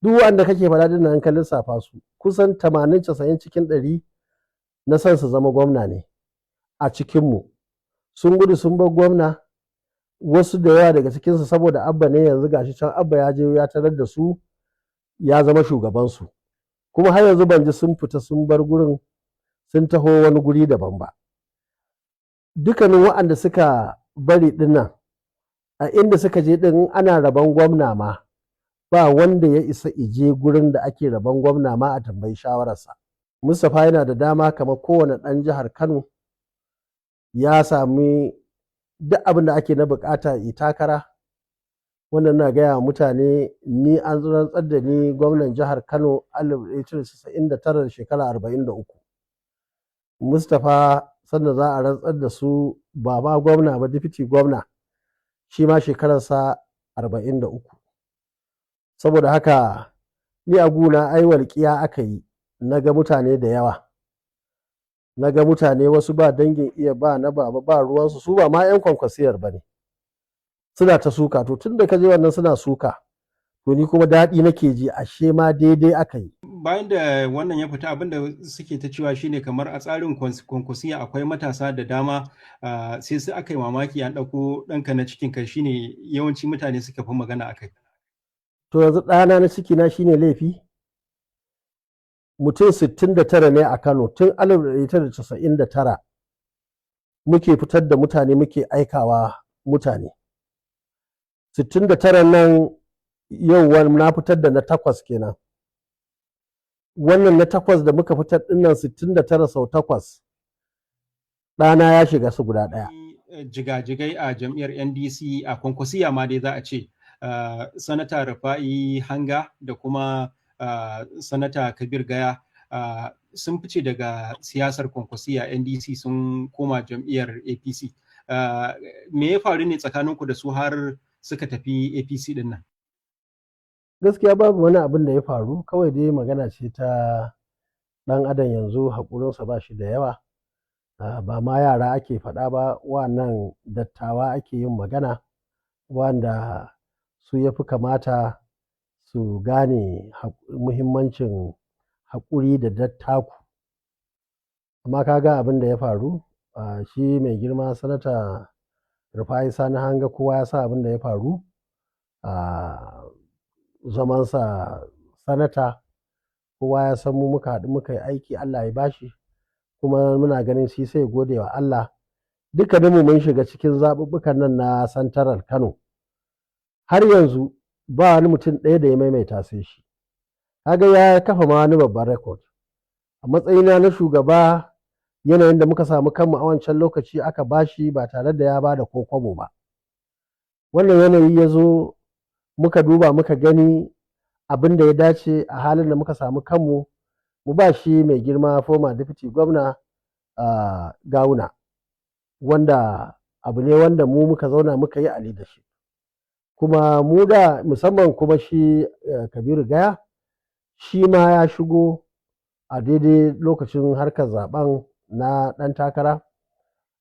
Duk wanda kake faɗa din nan, ka lissafa su, kusan 80, 90 cikin 100 na son su zama gwamna ne a cikinmu. Sun gudu sun bar gwamna, wasu da yawa daga cikinsu, saboda Abba ne. Yanzu gashi can Abba ya je ya tarar da su, ya zama shugabansu, kuma har yanzu ban ji sun fita sun bar gurin sun taho wani guri daban ba. Dukkanin waɗanda suka bari dinnan, a inda suka je din ana rabon gwamna ma, ba wanda ya isa ije gurin da ake rabon gwamna ma a tambayi shawararsa. Mustapha yana da dama kamar kowane ɗan jihar Kano, ya sami duk abin da ake na bukata yi takara. Wannan na gaya wa mutane, ni an rantsar da ni gwamnan jihar Kano 1999, shekara 43. Mustapha, sanda za a rantsar da su, ba ma gwamna ba, deputy gwamna, shi ma shekararsa 43. Saboda haka ni a guna ai walƙiya aka yi, na ga mutane da yawa, na ga mutane wasu ba dangin iya ba na baba ba ruwansu, su ba ma 'yan Kwankwasiyar ba ne, suna ta suka. To, tun da ka je wannan suna suka, to ni kuma daɗi nake ji, ashe ma daidai aka yi. Bayan da wannan ya fita, abin da suke ta cewa shine kamar a tsarin Kwankwasiya akwai matasa da dama, sai su aka yi mamaki an ɗauko ɗanka na cikin kai, shine yawanci mutane suka fi magana akai. To, yanzu ɗana na ciki na shine laifi? Mutum 69 ne a Kano. Tun 1999 muke fitar da mutane, muke aikawa mutane 69 nan. Yau na fitar da na takwas kenan. Wannan na takwas da muka fitar dinnan, 69 sau takwas, ɗana ya shiga su guda ɗaya. Jigajigai a jam'iyyar NDC, a Kwankwasiya ma dai za a ce, Sanata Rufa'i Hanga da kuma Sanata Kabir Gaya sun fice daga siyasar Kwankwasiya NDC, sun koma jam'iyyar APC. Me ya faru ne tsakaninku da su har suka tafi APC din nan? Gaskiya babu wani abin da ya faru, kawai dai magana ce ta ɗan adam, yanzu haƙurinsa ba shi da yawa. Ba ma yara ake faɗa ba, wannan dattawa ake yin magana, wanda su ya fi kamata su gane muhimmancin haƙuri da dattaku. Amma ka ga abin da ya faru, shi mai girma Sanata Rufa'i Sani Hanga, kowa ya sa abin da ya faru a zamansa sanata. Kowa ya san mu muka haɗu muka yi aiki, Allah ya bashi, kuma muna ganin shi sai gode wa Allah. Dukkaninmu mun shiga cikin zaɓuɓɓukan nan na Santaral Kano, har yanzu ba wani mutum ɗaya da ya maimaita sai shi. Kaga ya kafa ma wani babban record. A matsayina na shugaba, yanayin da muka samu kanmu a wancan lokaci, aka bashi ba tare da ya ba da ko kwabo ba. Wannan yanayi ya zo, muka duba muka gani abin da ya dace a halin da muka samu kanmu, mu ba shi mai girma former deputy gwamna Gawuna, wanda abu ne wanda mu muka zauna muka yi a leadership. Kuma mu da musamman kuma shi Kabiru Gaya, shi ma ya shigo a daidai lokacin harkar zaben na ɗan takara.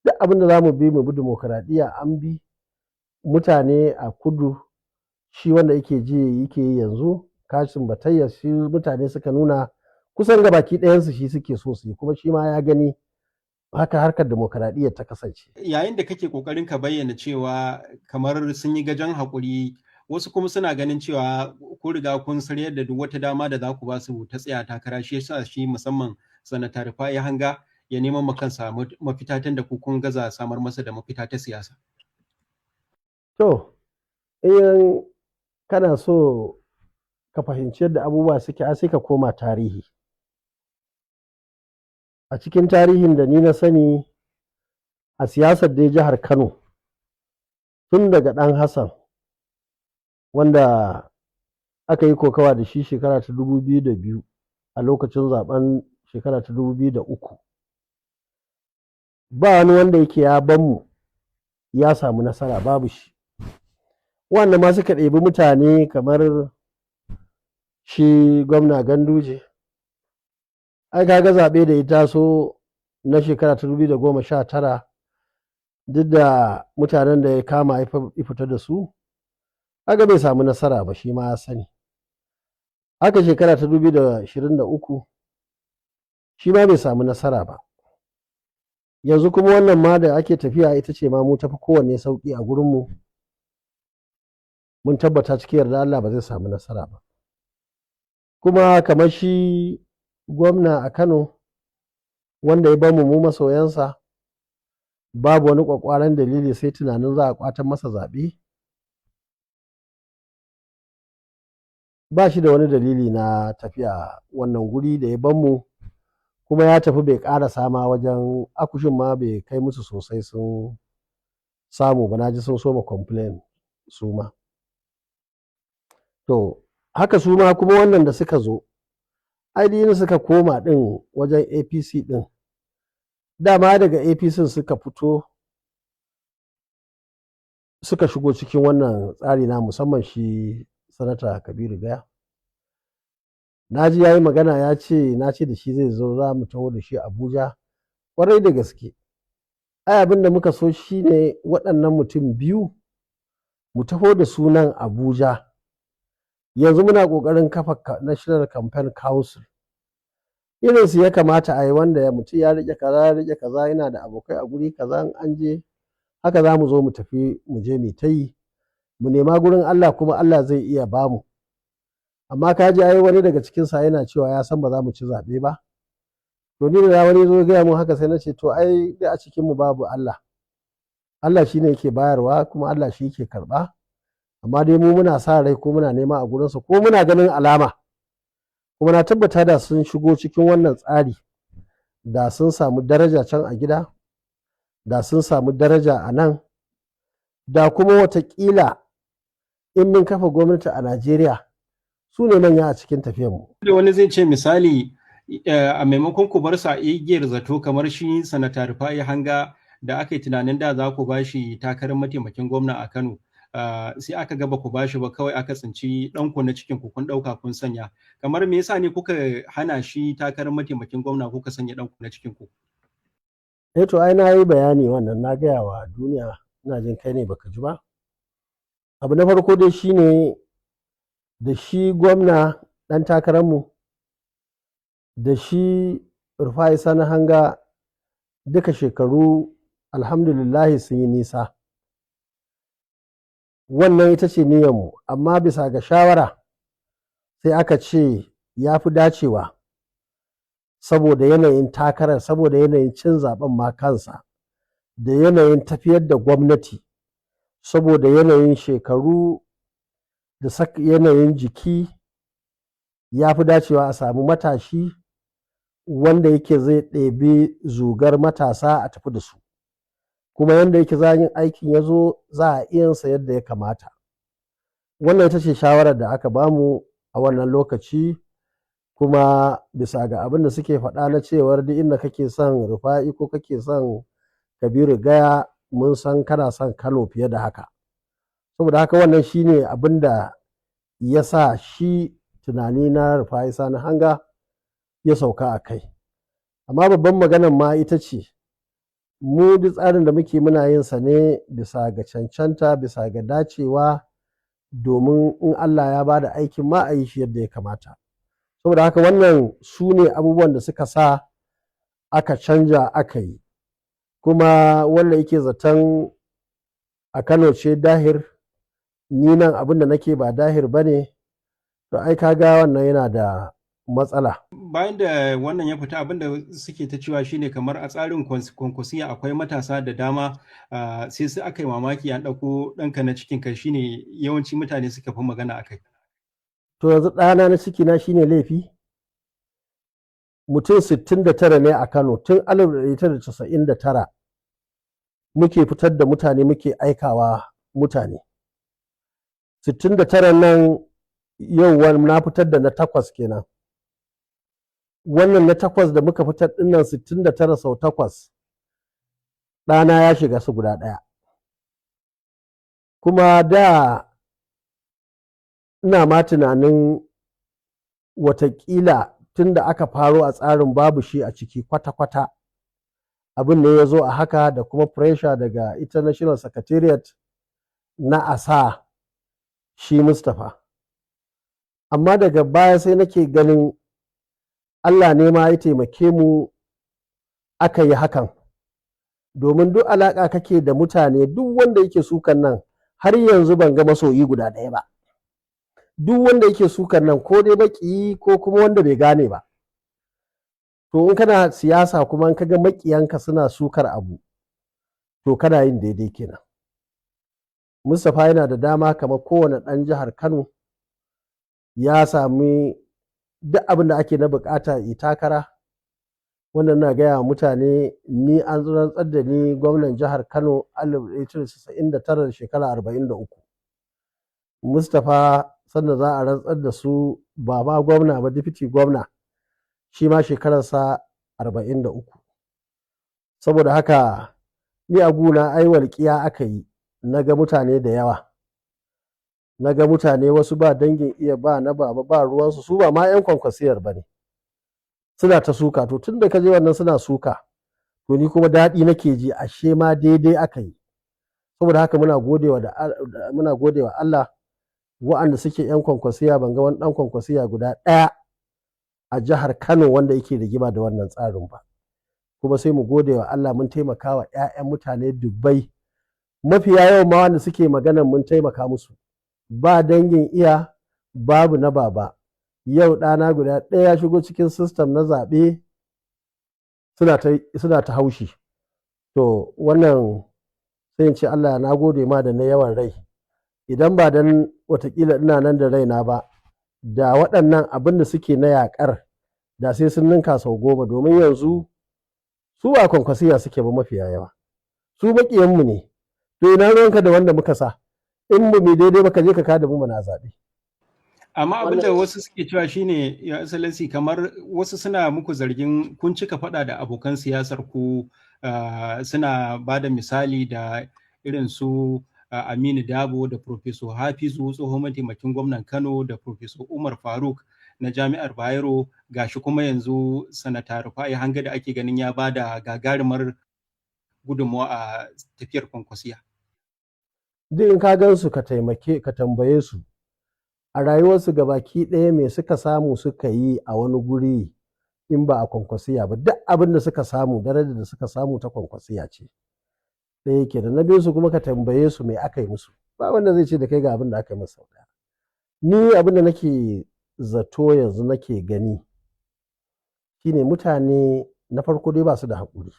Duk abin da za mu bi, mu bi dimokuraɗiyya. An bi mutane a kudu, shi wanda yake ji yake yi yanzu, Kashim Batayya, shi mutane suka nuna kusan gabaki ɗayansu shi suke so su yi, kuma shi ma ya gani haka harkar dimokuraɗiyyar ta kasance. Yayin da kake kokarin ka bayyana cewa kamar sun yi gajen haƙuri, wasu kuma suna ganin cewa ku riga kun saryar da duk wata dama da za ku ba su ta tsaya takara, shi yasa shi musamman Sanata Rufa'i Hanga ya neman ma kansa mafita, tun da ku kun gaza samar masa da mafita ta siyasa. To, in kana so ka fahimci yadda abubuwa suke, sai ka koma tarihi. A cikin tarihin da ni na sani a siyasar dai jihar Kano, tun daga ɗan Hassan, wanda aka yi kokawa da shi shekara ta 2002, a lokacin zaben shekara ta 2003, ba wani wanda yake ya ban mu ya samu nasara, babu shi. Wanda ma suka ɗebi mutane kamar shi gwamna Ganduje, ai kaga zaɓe da ya taso na shekara ta 2019, duk da mutanen da ya kama ya fita da su, kaga bai samu nasara ba, shi ma ya sani. Haka shekara ta 2023 shi ma bai samu nasara ba. Yanzu kuma wannan ma da ake tafiya ita ce ma mu tafi kowanne sauƙi a gurinmu. Mun tabbata cikin yarda Allah ba zai samu nasara ba. Kuma kamar shi gwamna a Kano wanda ya bamu mu masoyansa, babu wani ƙwaƙƙwaran dalili sai tunanin za a ƙwatar masa zaɓe. Ba shi da wani dalili na tafiya wannan guri da ya bamu, kuma ya tafi bai ƙarasa ma wajen akushin ma bai kai musu sosai sun samu ba. Na ji sun soma complain su ma. To haka su ma kuma wannan da suka zo, ai duk suka koma ɗin wajen APC ɗin, dama daga APC suka fito suka shigo cikin wannan tsari na, musamman shi Sanata Kabiru Gaya. Na ji ya yi magana, ya ce na ce da shi zai zo, za mu taho da shi Abuja. Ƙwarai da gaske, ai abin da muka so shi ne waɗannan mutum biyu mu taho da su nan Abuja. Yanzu muna ƙoƙarin kafa National Campaign Council. Irinsu ya kamata a yi, wanda mutum ya riƙe kaza, ya riƙe kaza, yana da abokai a guri kaza, in an je haka za mu zo mu tafi mu je mu ta yi, mu nema gurin Allah, kuma Allah zai iya bamu. Amma ka ji ai wani daga cikinsa yana cewa ya san ba za mu ci zaɓe ba. To ni da wani zo gaya mun haka sai na ce to ai dai a cikin mu babu Allah. Allah shine yake bayarwa kuma Allah shi yake karɓa. Amma dai mu muna sa rai ko muna nema a gurinsa ko muna ganin alama. Kuma na tabbata da sun shigo cikin wannan tsari, da sun samu daraja can a gida, da sun samu daraja a nan, da kuma watakila in mun kafa gwamnati a Najeriya su ne manya a cikin tafiyarmu. Da wani zai ce misali, a maimakon ku bar sa igiyar zato kamar shi Sanata Rufa'i Hanga da aka yi tunanin da za ku bashi takarar mataimakin gwamna a Kano, sai aka ga ba ku bashi ba, kawai aka tsinci ɗanku na cikin ku kun ɗauka kun sanya. Kamar me yasa ne kuka hana shi takarar mataimakin gwamna kuka sanya ɗanku na cikin ku? Eh to ai na yi bayani wannan, na gaya wa duniya, ina jin kai ne baka ji ba. Abu na farko dai shine da shi gwamna ɗan takararmu da shi Rufa'i Sani Hanga duka shekaru alhamdulillahi sun yi nisa. Wannan ita ce niyyarmu, amma bisa ga shawara sai aka ce ya fi dacewa saboda yanayin takarar, saboda yanayin cin zaben ma kansa, da yanayin tafiyar da gwamnati, saboda yanayin shekaru da yanayin jiki, ya fi dacewa a samu matashi wanda yake zai ɗebi zugar matasa a tafi da su, kuma yanda yake za yin aikin ya zo za a iya yinsa yadda ya kamata. Wannan ita ce shawarar da aka bamu a wannan lokaci. Kuma bisa ga abin da suke faɗa na cewar duk inda kake son Rufa'i ko kake son Kabiru Gaya, mun san kana son Kano fiye da haka. Saboda haka wannan shine abin da ya sa shi tunani na Rufa'i Sani Hanga ya sauka a kai. Amma babban maganan ma ita ce mu duk tsarin da muke muna yin sa ne bisa ga cancanta, bisa ga dacewa, domin in Allah ya ba da aikin ma a yi shi yadda ya kamata. Saboda haka wannan su ne abubuwan da suka sa aka canja aka yi. Kuma wanda yake zaton a Kano ce dahir, ni nan abin da nake ba dahir ba ne, to ai ka ga wannan yana da matsala. Bayan da wannan ya fita, abin da suke ta cewa shine kamar a tsarin kwankwasiya akwai matasa da dama, sai su aka yi mamaki an ɗauko ɗanka na cikin kai, shine yawanci mutane suka fi magana a kai. To yanzu ɗana na cikina shine laifi? Mutum 69 ne a Kano tun 1999 muke fitar da mutane, muke aikawa mutane. 69 nan yau na fitar da na 8 kenan. Wannan na 8 da muka fitar ɗinnan, 69 sau 8, ɗana ya shiga su guda ɗaya. Kuma da ina ma tunanin watakila tun da aka faro a tsarin babu shi a ciki kwata-kwata. Abin ne ya zo a haka da kuma pressure daga International Secretariat na a sa shi Mustapha. Amma daga baya sai nake ganin Allah ne ma ya taimake mu aka yi hakan. Domin duk alaƙa kake da mutane, duk wanda yake sukan nan, har yanzu ban ga masoyi guda ɗaya ba. Duk wanda yake sukan nan, ko dai maƙiyi ko kuma wanda bai gane ba. To in kana siyasa kuma in ka ga maƙiyanka suna sukar abu, to kana yin daidai kenan. Mustapha yana da dama kamar kowane ɗan jihar Kano, ya sami duk abin da ake na buƙata yi takara. Wannan na gaya wa mutane, ni an rantsar da ni gwamnan jihar Kano 1999, shekara 43. Mustapha sanda za a rantsar da su ba ma gwamna ba, deputy gwamna, shi ma shekararsa 43. Saboda haka ni a guna ai walƙiya aka yi, na ga mutane da yawa, na ga mutane wasu ba dangin iya ba na baba ba ruwansu, su ba ma 'yan Kwankwasiyar ba ne, suna ta suka. To tun da ka je wannan suna suka, to ni kuma daɗi nake ji, ashe ma daidai aka yi. Saboda haka muna godewa Allah. Wa'anda suke 'yan Kwankwasiya, ban ga wani ɗan Kwankwasiya guda ɗaya a jihar Kano wanda yake rigima da wannan tsarin ba. Kuma sai mu gode wa Allah, mun taimaka wa 'ya'yan mutane dubbai. Mafiya yawan ma wanda suke maganan, mun taimaka musu, ba dangin iya babu na baba. Yau ɗana guda ɗaya ya shigo cikin system na zaɓe, suna ta haushi. To wannan sai in ce Allah na gode ma da na yawan rai. Idan ba dan watakila ina nan da raina ba, da waɗannan abin da suke na yaƙar da sai sun ninka sau 10, domin yanzu su ba Kwankwasiya suke ba, mafiya yawa su maƙiyanmu ne. To ina ruwanka da wanda muka sa? In ba mu daidai ba, ka je ka kada mu muna zaɓe. Amma abin da wasu suke cewa shine, ya Excellency, kamar wasu suna muku zargin kun cika faɗa da abokan siyasar ku, suna ba da misali da irin su Aminu Dabo da Professor Hafizu, tsohon mataimakin gwamnan Kano, da Professor Umar Faruk na Jami'ar Bayero, gashi kuma yanzu Sanata Rufa'i Hanga da ake ganin ya ba da gagarumar gudunmawa a tafiyar Kwankwasiya. Duk in ka gan su, ka taimake ka tambaye su a rayuwarsu gabaki ɗaya me suka samu suka yi a wani guri in ba a Kwankwasiya ba. Duk abin da suka samu, darajar da suka samu ta Kwankwasiya ce. Ɗaya ke da na biyu su kuma ka tambaye su me aka yi musu. Ba wanda zai ce da kai ga abin da aka yi masa sau ɗaya. Ni abin da nake zato yanzu nake gani shine, mutane na farko dai ba su da haƙuri.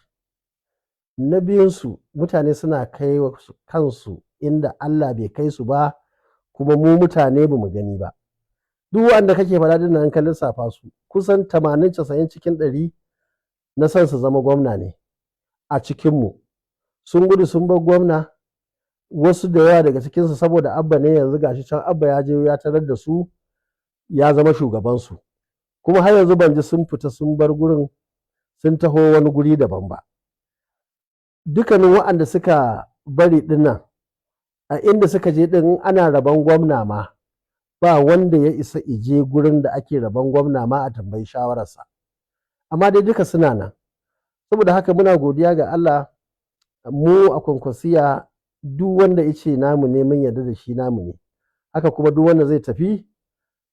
Na biyunsu, mutane suna kai kansu inda Allah bai kai su ba, kuma mu mutane ba mu gani ba. Duk wanda kake faɗa din nan, ka lissafa su, kusan 80, 90 cikin 100 na son su zama gwamna ne a cikinmu. Sun gudu sun bar gwamna, wasu da yawa daga cikinsu, saboda Abba ne. Yanzu gashi can Abba ya je ya tarar da su, ya zama shugabansu, kuma har yanzu ban ji sun fita sun bar gurin sun taho wani guri daban ba. Dukkanin waɗanda suka bari dinnan, a inda suka je din ana rabon gwamna ma, ba wanda ya isa ije gurin da ake rabon gwamna ma a tambayi shawararsa, amma dai duka suna nan. Saboda haka muna godiya ga Allah, mu a Kwankwasiya duk wanda ya ce namu ne, mun yarda da shi, namu ne. Haka kuma duk wanda zai tafi,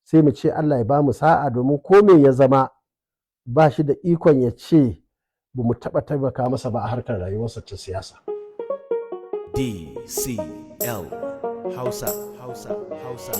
sai mu ce Allah ya ba mu sa'a, domin ko me ya zama, ba shi da ikon ya ce ba mu taɓa taimaka masa ba a harkar rayuwarsa ta siyasa. DCL Hausa, Hausa, Hausa.